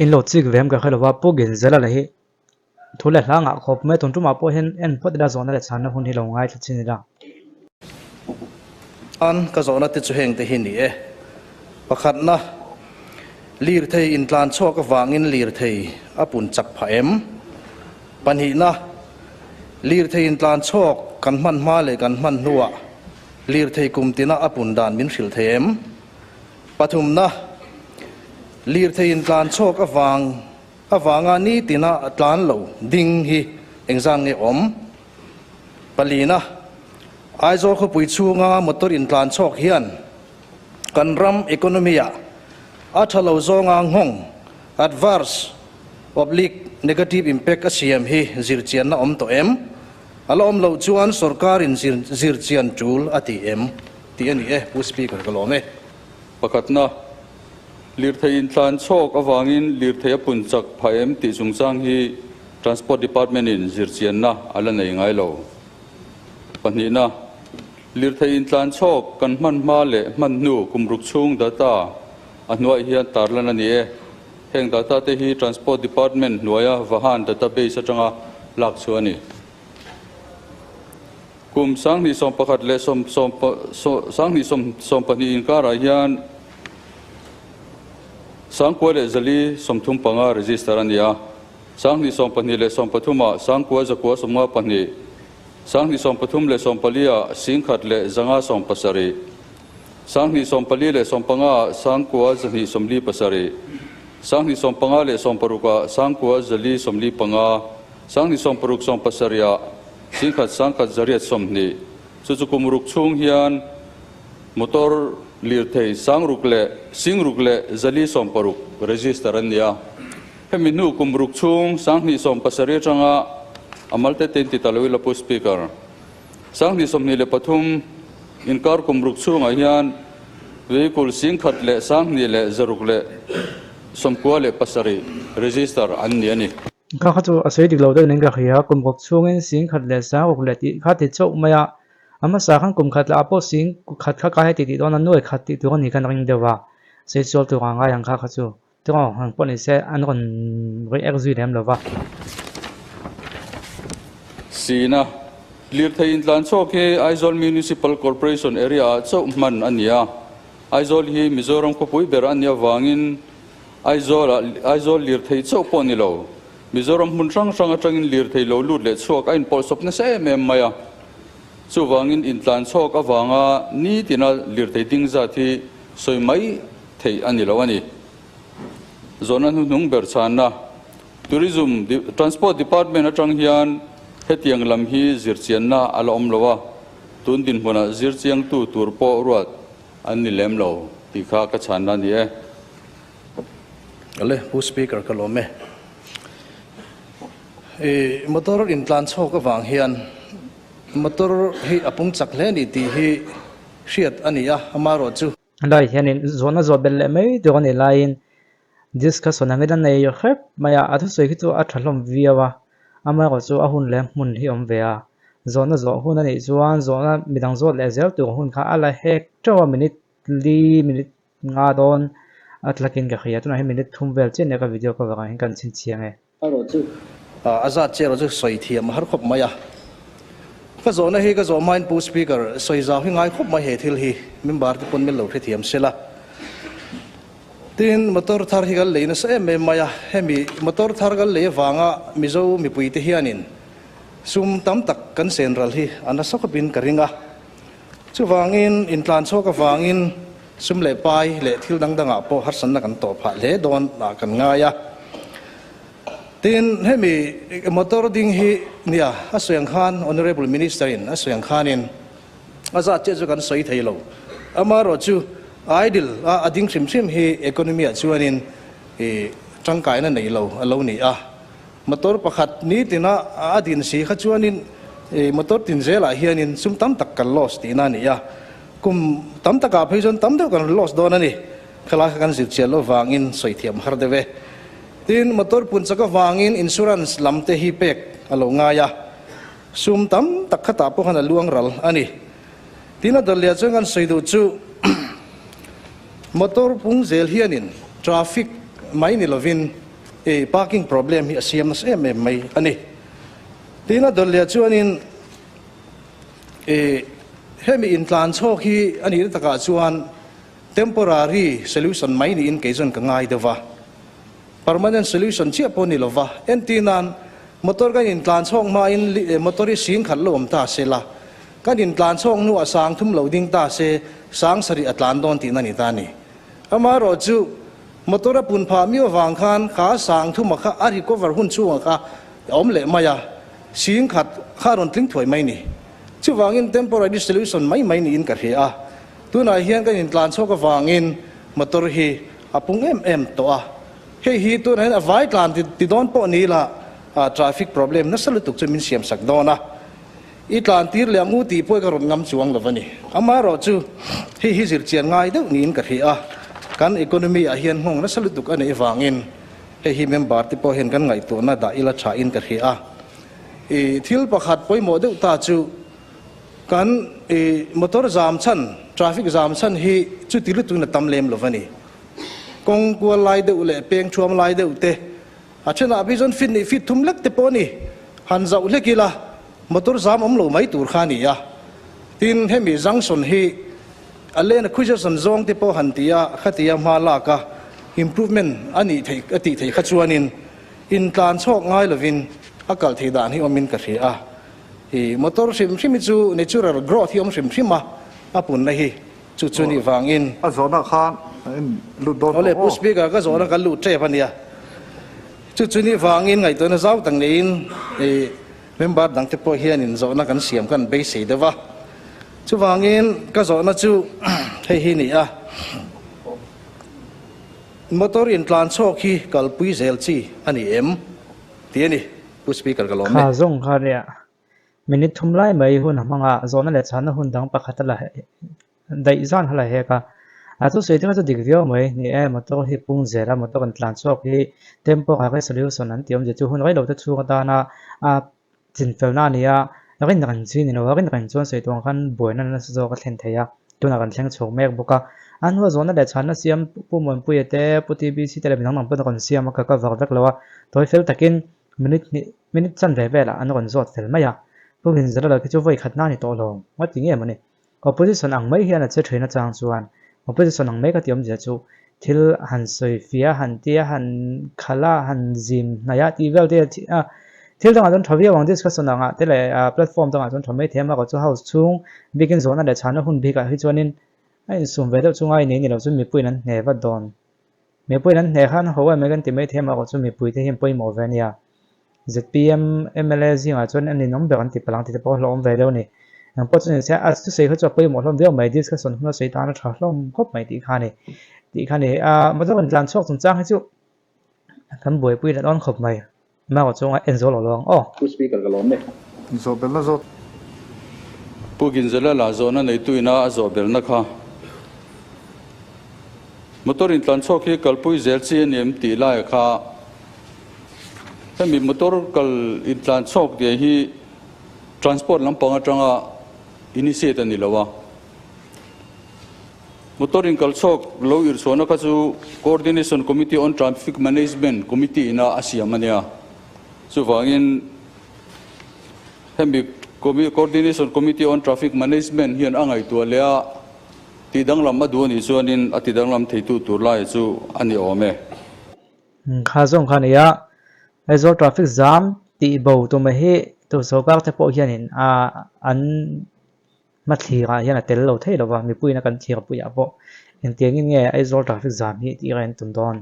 In lo chik ve em ka hre lo va, Pu Ginzela leh hi thu leh hla ngah khawp mai tun tumah pawh hian en phawt ila zawhna leh chhanna hun hi lo ngaithla chin ila. An ka zawhna te chu heng te hi ni e. Pakhatna, lirthei intlan chhuak avangin lirthei a pun chak phah em? Pahnihna, lirthei intlan chhuak kan hman hma leh kan hman hnuah lirthei kum tina a pun dan min hrilh thei em? Pathumna, lirthei intlan chhuak avang avanga nitina a tlan lo ding hi engzan nge awm? Palina, Aizawl khawpui chhunga motor intlan chhuak hian kan ram economy-ah a tha lo zawnga nghawng, adverse oblique negative impact, a siam hi zirchianna awm tawh em? A la awm loh chuan sorkarin zirchian tul a ti em? Tih a ni e, Pu Speaker, ka lawm e. Pakhatna, lirthei intlan chhawk avangin lirthei a pun chak phah em tih chungchang hi Transport Department-in zirchianna a la nei ngai lo. Pahnihna, lirthei intlan chhawk kan hman hma leh hman hnu kum ruk chhung data a hnuai hian tarlan a ni e. Heng data te hi Transport Department hnuaia Vahan database atanga lak chhuah a ni. Kum 2011 leh 2022 inkarah hian 9435 register a ni a, 2022 leh 13 ah 9952, 2023 leh 14 ah 1170, 2024 leh 15 ah 9247, 2025 leh 16 ah 9445, 2026 17 ah 1120, chu chu kum ruk chhung hian motor lirthei sangruk leh singruk leh 460 register an ni a. Hemi hnu kum ruk chhung 2017 atanga a malte te in ti ta lo ila Pu Speaker. 2023 inkar kum ruk chhungah hian vehicle 10 leh 2 leh 6 leh 97 register an ni a ni. Kha kha chu a sawi dik lo deuh nen ka hria, kum kawk chhungin sing khat leh sang ruk leh tih kha ti chauh mai a, a hmasa khan kum khat lah ah pawh sing khat kha kai ti tih dawn a nuai khat tih tur a ni khan ring deuh a, sawi sual tur a ngai ang kha kha chu tawng ang pawh ni se an rawn react zui lem lo va. Sina, lirthei intlan chhuak hi Aizawl Municipal Corporation area ah chauh hman a ni a, Aizawl hi Mizoram khawpui ber a nih avangin Aizawlah Aizawl lirthei chauh pawh ni lo, Mizoram hmun hrang hrang atangin lirthei lo lut leh chhuak a inpawlhsawp nasa em em mai a. Chuvangin intlan chhawk avanga nitina lirthei ding zat hi sawi mai theih a ni lo a ni. Zawhna hnuhnung ber chhanna, Tourism Transport Department atang hian hetiang lam hi zirchianna a la awm lo a, tun dinhmunah zirchiangtu tur pawh ruat an ni lem lo tih kha ka chhanna a ni e. Ale, Pu Speaker ka lawm e. I motor intlan chhawk avang hian motor hi a pung chak hle ni tih hi hriat a ni a, amaherawh chu. Helai hianin zawhna zawh belh leh mai tur a nih laiin discussion angin a nei hrep mai a, a thusawi khi chu a tha hlawm viau a, amaherawh chu a hun leh hmun hi a awm ve a, zawhna zawh hun a nih chuan zawhna midang zawt leh zel tur hun kha a la hek teuh a, minute li minute Nga dawn a tlakin ka hria, tunah hian minute thum vel chiah nia ka video cover ah hian kan chhinchhiang e. Erawh chu a zat che erawh chu sawi thiam a har khawp mai a. Ka zawhna hi ka zawh hmain Pu Speaker sawi zau hi ngai khawp mai he thil hi member te pawn min lo hrethiam se la. Tin, motor thar hi kan lei nasa em em mai a, hemi motor thar kan lei avanga Mizo mipui te hianin sum tam tak kan sen ral hi a nasa khawpin ka ring a. Chuvangin, intlan chhuak avangin sum leh pai leh thil dang dangah pawh harsatna kan tawh phah hle dawn ah kan ngai a. Tin, hemi motor ding hi nia a sawi ang khan Honourable Minister in a sawi ang khanin a zat chiah chu kan sawi thei lo. Amaherawhchu idle a a ding hrim hrim hi economy ah chuanin ih tangkaina nei lo a lo ni a. Motor pakhat nitina a din si kha chuanin motor tin zelah hianin sum tam tak kan loss tihna a ni a, kum tam takah phei chuan tam deuh kan loss dawn a ni. Khalai kha kan zirchian loh vangin sawi thiam har deuh e. Tin, motor pun chak avangin insurance lam te hi pek a lo ngai a, sum tam tak khatah pawh khan a luang ral a ni. Tin, a dawlhliah chuan kan sawi duh chu motor pung zel hianin traffic mai ni lovin, i parking problem hi a siam nasa em em mai a ni. Tin a dawlh leh chuanin i hemi intlan chhawk hi a nihna takah chuan temporary solution mai niin kei chuan ka ngai deuh va. Permanent solution chiah pawh ni lova, entir nan motor kan intlan chhawk hmain motor hi sing khat lo awm ta se la, kan intlan chhawk hnuah sang thum lo ding ta se, sang sarih a tlan dawn tihna ni ta a ni. Amaherawhchu, motor a pun phah miau avang khan kha sang thuma kha a recover hun chhungah kha a awm leh mai a, sing khat kha a rawn tling thuai mai ni. Chuvangin temporary solution mai mai niin ka hria a, tunah hian kan intlan chhawk avangin motor hi a pung em em tawh a, hei hi tunah hian a vai tlan ti dawn pawh ni ila traffic problem nasa lutuk chu min siam sak dawn a, i tlan tir leh ang u tih pawh i ka rawn ngam chuang lo a ni. Amaherawhchu hei hi zirchian ngai deuh niin ka hria a, kan economy ah hian nghawng nasa lutuk a neih avangin hei hi member te pawh hian kan ngaihtuahna dah ila tha in ka hria a. I thil pakhat pawimawh deuh ta chu Kan i motor zam chhan, traffic zam chhan hi chuti lutukin a tam lem lo va ni. Kawng kual lai deuh leh peng thuam lai deuh te, a thenah phei chuan fit nih fit thum lek te pawh a ni. Han zauh hlek ila motor zam awm lo mai tur kha a ni a. Tin, hemi junction hi a lane acquisition zawng te pawh han ti a, khatia hma lak a improvement a nih theih a tih theih kha chuanin intlan chhawk ngai lovin a kal theih dan hi awmin ka hria a. I motor hrim hrim hi chu natural growth hi awm hrim hrim a, a punna hi chu chu nih vangin. A zawhna khan in lut dawn tawh aw. Pu Speaker, ka zawhna kan lut tep a nia. Chu chu nih vangin ngaihtuahna zau tak neiin i member dangte pawh hianin zawhna kan siam khan beisei deuh a. Chuvangin ka zawhna chu hei hi ni a, motor intlan chhawk hi kalpui zel chi a ni em? Tih a ni. Pu Speaker ka lawm e. Kha zawng kha nia minute thum lai mai hun a hmang a, zawhna leh chhanna hun dang pakhat a la daih zan kha la hek a. A chu sawi te chu dik viau mai ni e, motor hi pung zel a, motor kan tlan chhuak hi temporary solution an tih awmzia chu hun rei lo te chhung atana a chinfelna a ni a, rin reng chi ni lo a, rin reng chuan sawi tur ang khan buaina nasa zawk a thlen thei a, tunah kan thleng chhuak mek bawk a. A hnua zawhna leh chhanna siam Pu Muanpuia te, Pu TBC te leh midang dang pawhin a rawn siam a, ka cover vek lo a, tawi fel takin Minute hnih, minute chan ve velah an rawn zawt fel mai a, Pu Rinzela lo khi chu vawi khat na ni tawh lo, nga ti nge mawni? Opposition ang mai hian a che thin achang chuan opposition ang mai ka ti awmzia chu thil han sawi fia, han tia, han khalh a, han zim hnaih a tih vel te a thil dangah chuan tha viau ang discussion angah te leh platform dangah chuan tha mai thei a, amaherawhchu chu house chhung bikin zawhna leh chhana hun bikah hi chuanin a insum ve deuh chu ngai nei ni lo chu mipuiin an hne vat dawn. Mipuiin an hneh khan ho em kan ti mai thei a, amaherawhchu mipui te hian pawimawh ve a nia. Zpm mla zingah chuan an inawm ber an ti palh ang tih te pawh a hlauhawm ve deuh a ni. Engpawh chu ni se, a thusawi kha chu a pawimawh hlawm viau mai, discussion hun a sawi tan a tha hlawm khawp mai tih kha a ni. Tih kha a ni. Aa motor kan tlan chhuak chungchang hi chu kan buaipui leh dawn khawp mai. Amaherawhchu a en zo lo lo ang aw. Pu Speaker ka lawm e. Zawhbelna zawt. Pu Ginzela lah zawhna neituina a zawhbelna kha motor intlan chhuak hi kalpui zel chi a ni em tih laia kha hemi motor kal intlan chhuak tih hi transport lampang atanga initiate a ni lo a. Motor inkal chhuak lo irhchhuahna kha chu Coordination Committee on Traffic Management Committee ina a siam a nia. Chuvangin hemi Coordination Committee on Traffic Management hian a ngaihtuah leh a, tih danglam a duh a nih chuanin a ti danglam theitu tur lai chu a ni awm e. Kha zawng kha a ni a, Aizawl traffic zam tih bo tumah hi tu sorkar te pawh hianin an Hmathlir ah hian a tel lo thei lo va, mipuiin a kan thlir puiah pawh engtiangin nge Aizawl traffic zam hi tih reng tum dawn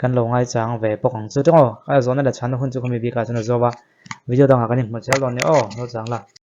kan lo ngaichang ve bawk ang chu tawng aw. Ka zawhna leh chhanna hun chu khami bikah chuan a zawm a, video dangah kan inhmu zel dawn nia aw, lo chang la.